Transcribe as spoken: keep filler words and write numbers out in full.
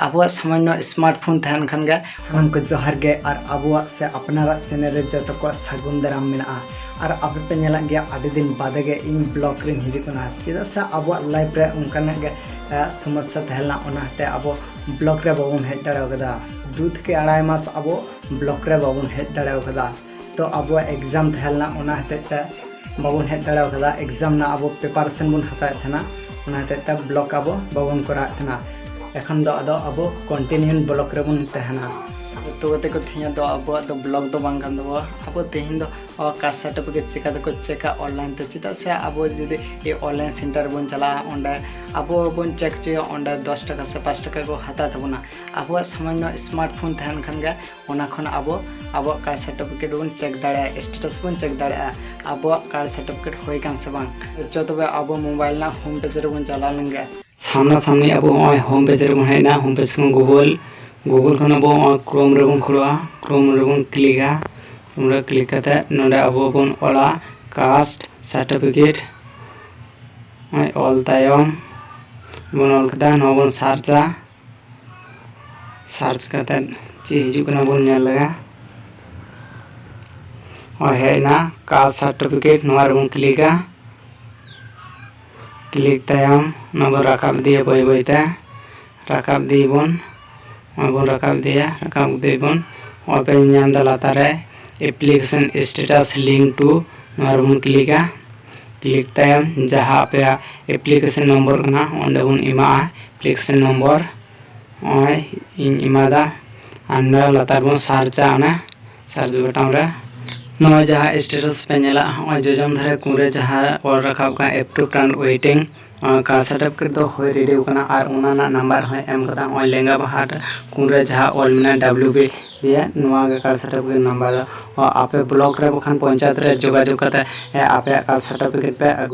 ᱟᱵᱚᱣᱟᱜ ᱥᱟᱢᱟᱱᱱᱚ smart phone ᱛᱟᱦᱮᱱ ᱠᱷᱟᱱ ᱜᱮ᱾ ᱥᱟᱱᱟᱢ ᱠᱚ ᱡᱚᱦᱟᱨ ᱜᱮ, ᱟᱨ ᱟᱵᱚᱣᱟᱜ ᱥᱮ ᱟᱯᱱᱟᱨᱟᱜ ᱪᱮᱱᱮᱞ ᱨᱮ ᱡᱚᱛᱚ ᱠᱚᱣᱟᱜ ᱥᱟᱹᱜᱩᱱ ᱫᱟᱨᱟᱢ ᱢᱮᱱᱟᱜᱼᱟ᱾ ᱟᱨ ᱟᱯᱮ ᱯᱮ ᱧᱮᱞᱮᱫ ᱜᱮᱭᱟ, ᱟᱹᱰᱤ ᱫᱤᱱ ᱵᱟᱫᱮ ᱜᱮ ᱤᱧ ᱵᱞᱚᱜ ᱨᱤᱧ ᱦᱤᱡᱩᱜ ᱠᱟᱱᱟ, ᱪᱮᱫᱟᱜ ᱥᱮ ᱟᱵᱚᱣᱟᱜ ᱞᱟᱭᱤᱯᱷ ᱨᱮ ᱚᱱᱠᱟᱱᱟᱜ ᱜᱮ ᱮ, ᱥᱚᱢᱚᱥᱥᱟ ᱛᱟᱦᱮᱸ ᱞᱮᱱᱟ, ᱚᱱᱟ ᱦᱚᱛᱮ ᱟᱵᱚ ᱵᱞᱚᱜ ᱨᱮ ᱵᱟᱵᱚᱱ ᱦᱮᱡ ᱫᱟᱲᱮ ᱠᱟᱫᱟ᱾ ᱫᱩ ᱛᱷᱮᱠᱮ ᱟᱲᱟᱭ ᱢᱟᱥ ᱟᱵᱚ ᱵᱞᱚᱜ ᱨᱮ ᱵᱟᱵᱚᱱ ᱦᱮᱡ ᱫᱟᱲᱮ ᱠᱟᱫᱟ᱾ ᱛᱚ ᱟᱵᱚᱣᱟᱜ ᱮᱠᱡᱟᱢ ᱛᱟᱦᱮᱸ ᱞᱮᱱᱟ, ᱚᱱᱟ ᱦᱚᱛᱮᱡ ᱛᱮ ᱵᱟᱵᱚᱱ ᱦᱮᱡ ᱫᱟᱲᱮ ᱠᱟᱫᱟ᱾ ᱮᱠᱡᱟᱢ ᱨᱮᱱᱟᱜ ᱟᱵᱚ ᱯᱨᱤᱯᱟᱨᱮᱥᱚᱱ ᱵᱚᱱ ᱦᱟᱛᱟᱣᱮᱫ ᱛᱟᱦᱮᱱᱟ, ᱚᱱᱟ ᱦᱚᱛᱮᱡ ᱛᱮ ᱵᱞᱚᱜ ᱟᱵᱚ ᱵᱟᱵᱚᱱ ᱠᱚᱨᱟᱣᱮᱫ ᱛᱟᱦᱮᱱᱟ᱾ ᱮᱠᱷᱚᱱ ᱫᱚ ᱟᱫᱚ ᱟᱵᱚ ᱠᱚᱱᱴᱤᱱᱤᱭᱩ ᱵᱞᱚᱜ ᱨᱮᱵᱚᱱ ᱛᱟᱦᱮᱱᱟ᱾ ᱛᱚ ᱜᱟᱛᱮ ᱠᱚ, ᱛᱮᱦᱮᱧ ᱫᱚ ᱟᱵᱚᱣᱟᱜ ᱫᱚ ᱵᱞᱚᱜ ᱫᱚ ᱵᱟᱝ ᱠᱟᱱ ᱛᱟᱵᱚᱱᱟ᱾ ᱟᱵᱚ ᱛᱮᱦᱮᱧ ᱫᱚ ᱚ, ᱠᱟᱥᱴ ᱥᱟᱨᱴᱤᱯᱷᱤᱠᱮᱴ ᱪᱮᱠᱟ ᱛᱮᱠᱚ ᱪᱮᱠᱟ ᱚᱱᱞᱟᱭᱤᱱ ᱛᱮ? ᱪᱮᱫᱟᱜ ᱥᱮ ᱟᱵᱚ ᱡᱩᱫᱤ ᱚᱱᱞᱟᱭᱤᱱ ᱥᱮᱱᱴᱟᱨ ᱵᱚᱱ ᱪᱟᱞᱟᱜᱼᱟ, ᱚᱸᱰᱮ ᱟᱵᱚ ᱵᱚᱱ ᱪᱮᱠ ᱦᱚᱪᱚᱭᱟ, ᱚᱸᱰᱮ ᱫᱚᱥ ᱴᱟᱠᱟ ᱥᱮ ᱯᱟᱸᱪ ᱴᱟᱠᱟ ᱠᱚ ᱦᱟᱛᱟᱣ ᱛᱟᱵᱚᱱᱟ᱾ ᱟᱵᱚᱣᱟᱜ ᱥᱟᱢᱟᱱᱱᱚ ᱥᱢᱟᱨᱴ ᱯᱷᱳᱱ ᱛᱟᱦᱮᱱ ᱠᱷᱟᱱ ᱜᱮ, ᱚᱱᱟ ᱠᱷᱚᱱ ᱟᱵᱚ ᱟᱵᱚᱣᱟᱜ ᱠᱟᱥᱴ ᱥᱟᱨᱴᱤᱯᱷᱤᱠᱮᱴ ᱵᱚᱱ ᱪᱮᱠ ᱫᱟᱲᱮᱭᱟᱜᱼᱟ, ᱥᱴᱮᱴᱟᱥ ᱵᱚᱱ ᱪᱮᱠ ᱫᱟᱲᱮᱭᱟᱜᱼᱟ, ᱟᱵᱚᱣᱟᱜ ᱠᱟᱥᱴ ᱥᱟᱨᱴᱤᱯᱷᱤᱠᱮᱴ ᱦᱩᱭ ᱠᱟᱱ ᱥᱮ ᱵᱟᱝ᱾ ᱪᱚ ᱛᱚᱵᱮ ᱟᱵᱚ ᱢᱳᱵᱟᱭᱤᱞ ᱨᱮᱱᱟᱜ ᱦᱳᱢ ᱯᱮᱡᱽ ᱨᱮᱵᱚᱱ ᱪᱟᱞᱟᱣ ᱞᱮᱱ ᱜᱮ᱾ ᱥᱟᱢᱱᱟ ᱥᱟᱢᱱᱤ ᱟᱵᱚ ᱱᱚᱜᱼᱚᱭ ᱦᱳᱢ ᱯᱮᱡᱽ ᱨᱮᱵᱚᱱ ᱦᱮᱡ ᱮᱱᱟ᱾ ᱦᱳᱢ ᱯᱮᱡᱽ ᱠᱷᱚᱱ ᱜᱩᱜᱩᱞ, ᱜᱩᱜᱩᱞ ᱠᱷᱚᱱ ᱟᱵᱚ ᱱᱚᱜᱼᱚᱭ ᱠᱨᱳᱢ ᱨᱮᱵᱚᱱ ᱠᱷᱩᱞᱟᱹᱣᱟ, ᱠᱨᱳᱢ ᱨᱮᱵᱚᱱ ᱠᱞᱤᱠᱟ᱾ ᱱᱚᱰᱮ ᱠᱞᱤᱠ ᱠᱟᱛᱮ ᱱᱚᱰᱮ ᱟᱵᱚ ᱵᱚᱱ ᱚᱞᱟ ᱠᱟᱥᱴ ᱥᱟᱨᱴᱤᱯᱷᱤᱠᱮᱴ, ᱱᱚᱜᱼᱚᱭ ᱚᱞ ᱛᱟᱭᱚᱢ ᱵᱚᱱ ᱚᱞ ᱠᱮᱫᱟ, ᱱᱚᱣᱟ ᱵᱚᱱ ᱥᱟᱨᱪᱟ᱾ ᱥᱟᱨᱪ ᱠᱟᱛᱮ ᱪᱮᱫ ᱦᱤᱡᱩᱜ ᱠᱟᱱᱟ ᱵᱚᱱ ᱧᱮᱞ ᱞᱮᱜᱟ᱾ ᱱᱚᱜᱼᱚᱭ ᱦᱮᱡ ᱮᱱᱟ ᱠᱟᱥᱴ ᱥᱟᱨᱴᱤᱯᱷᱤᱠᱮᱴ, ᱱᱚᱣᱟ ᱨᱮᱵᱚᱱ ᱠᱞᱤᱠᱟ᱾ ᱠᱞᱤᱠ ᱛᱟᱭᱚᱢ ᱚᱱᱟ ᱵᱚᱱ ᱨᱟᱠᱟᱵ ᱤᱫᱤᱭᱟ ᱵᱟᱹᱭ ᱵᱟᱹᱭ ᱛᱮ, ᱨᱟᱠᱟᱵ ᱤᱫᱤᱭᱟᱵᱚᱱ᱾ ᱱᱚᱜᱼᱚᱭ ᱵᱚᱱ ᱨᱟᱠᱟᱵ ᱤᱫᱤᱭᱟ, ᱨᱟᱠᱟᱵ ᱤᱫᱤᱭᱟᱵᱚᱱ᱾ ᱱᱚᱜᱼᱚᱭ ᱯᱮ ᱧᱮᱞ ᱧᱟᱢ ᱮᱫᱟ ᱞᱟᱛᱟᱨ ᱨᱮ application status link to, ᱱᱚᱣᱟ ᱨᱮᱵᱚᱱ ᱠᱞᱤᱠᱟ᱾ ᱠᱞᱤᱠ ᱛᱟᱭᱚᱢ ᱡᱟᱦᱟᱸ ᱟᱯᱮᱭᱟᱜ ᱮᱯᱞᱤᱠᱮᱥᱚᱱ ᱱᱚᱢᱵᱚᱨ ᱠᱟᱱᱟ, ᱚᱸᱰᱮ ᱵᱚᱱ ᱮᱢᱟᱜᱼᱟ ᱮᱯᱞᱤᱠᱮᱥᱚᱱ ᱱᱚᱢᱵᱚᱨ᱾ ᱱᱚᱜᱼᱚᱭ ᱤᱧ ᱮᱢᱟᱫᱟ, ᱟᱨ ᱱᱚᱰᱮ ᱞᱟᱛᱟᱨ ᱵᱚᱱ ᱥᱟᱨᱪᱟ ᱚᱱᱟ ᱥᱟᱨᱪ ᱵᱟᱴᱚᱱ ᱨᱮ᱾ ᱱᱚᱜᱼᱚᱭ ᱡᱟᱦᱟᱸ ᱥᱴᱮᱴᱟᱥ ᱯᱮ ᱧᱮᱞᱟ, ᱱᱚᱜᱼᱚᱭ ᱡᱚᱡᱚᱢ ᱫᱷᱟᱨᱮ ᱠᱚᱬ ᱨᱮ ᱡᱟᱦᱟᱸ ᱚᱞ ᱨᱟᱠᱟᱵ ᱠᱟᱱᱟ, approved and waiting, caste certificate ᱫᱚ ᱦᱩᱭ ᱨᱮᱰᱤ ᱟᱠᱟᱱᱟ ᱟᱨ ᱚᱱᱟ ᱨᱮᱱᱟᱜ ᱱᱟᱢᱵᱟᱨ ᱦᱚᱸᱭ ᱮᱢ ᱠᱟᱫᱟ᱾ ᱱᱚᱜᱼᱚᱭ ᱞᱮᱸᱜᱟ ᱯᱟᱦᱴᱟ ᱠᱚᱬ ᱨᱮ ᱡᱟᱦᱟᱸ ᱚᱞ ᱢᱮᱱᱟᱜᱼᱟ W B ᱫᱤᱭᱮ, ᱱᱚᱣᱟ ᱜᱮ ᱠᱟᱥᱴ ᱥᱟᱨᱴᱤᱯᱷᱤᱠᱮᱴ ᱱᱟᱢᱵᱟᱨ ᱫᱚ᱾ ᱟᱯᱮ ᱵᱞᱚᱠ ᱨᱮ ᱵᱟᱠᱷᱟᱱ ᱯᱚᱧᱪᱟᱭᱮᱛ ᱨᱮ ᱡᱳᱜᱟᱡᱳᱜᱽ ᱠᱟᱛᱮ ᱟᱯᱮᱭᱟᱜ ᱠᱟᱥᱴ ᱥᱟᱨᱴᱤᱯᱷᱤᱠᱮᱴ ᱯᱮ ᱟᱹᱜᱩ